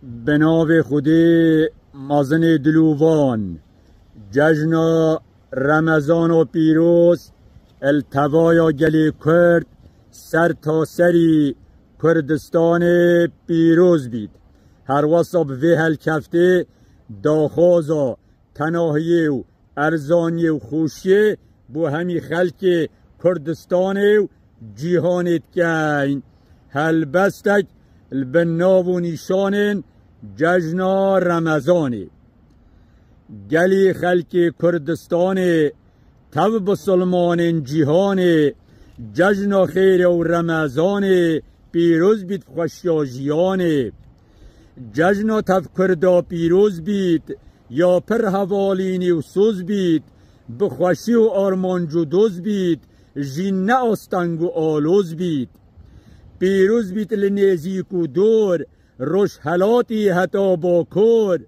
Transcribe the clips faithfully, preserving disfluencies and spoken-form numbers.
Bi navê Xwedê mezinê dilovan, cejna Remezana pîroz li tevaya gelê Kurd ser taserî Kurdistanê pîroz bît. Her wesa bi vê helkeftê daxwaza tenahiyê û erzaniyê û xweşiyê bo hemî xelkê Kurdistanê û cîhanê dikeyn. Helbestek li bin nav û nîşanên cejna Remezanê. Gelî xelkê Kurdistanê, tev bisilmanên cîhanê, cejna xêrê û Remezanê pîroz bît, xweşiya jiyanê. Cejna tev Kurda pîroz bît, ya pir hevalînî û soz bît, bi xweşî û armanc û doz bît, jîn ne asteng û aloz bît. Pîroz bît li nêzîk û dor, rojhelatî heta bakor,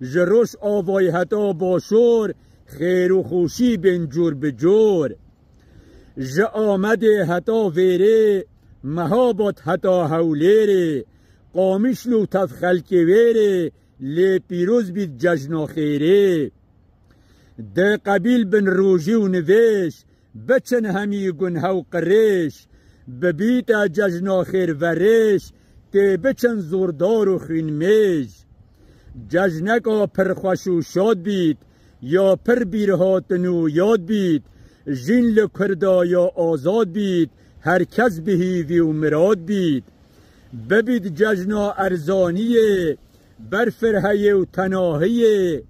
ji rojavayî heta başor, xêr û xweşî bên cor bi cor. Ji Amedê heta Vêrê, Mehabad heta Hewlêrê, Qamişlo û tev xelkê wê rê, lê pîroz bît cejna xêrê. Di qebîl bin rojî û nivêj, biçin hemî gunhe û qirêj, bibîte cejna xêrverêj, tê biçin zordar û xwînmêj. Cejneka pir xweş û şad bît, ya pir bîrhatin û yad bît, jîn li Kurda ya azad bît, her kes bi hîvî û mirad bît. Bibît cejna erzaniyê, ber firheyê û tenahiyê,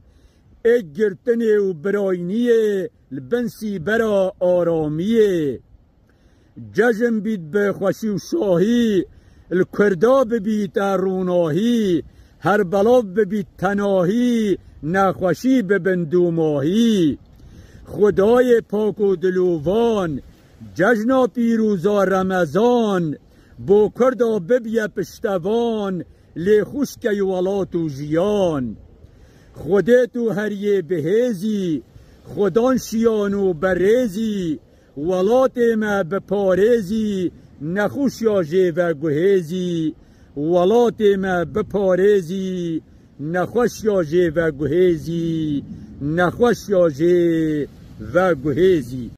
êk girtinê û birayniyê, li bin sîbera aramiyê. Cejn bît bi xweşî û şahî, li Kurda bibîte rûnahî, her belav bibît tenahî, nexweşî bibin dûmahî. Xwedayê pak û dilovan, cejna pîroza Remezan, bo Kurda bibiye piştevan, lê xweş key welat û jiyan. Xwedê tu her yê bihêzî, Xwedan şiyan û berêzî, welatê me biparêzî, nexweşiya jê veguhêzî. Welatê me biparêzî, nexweşiya jê veguhêzî, nexweşiya jê veguhêzî.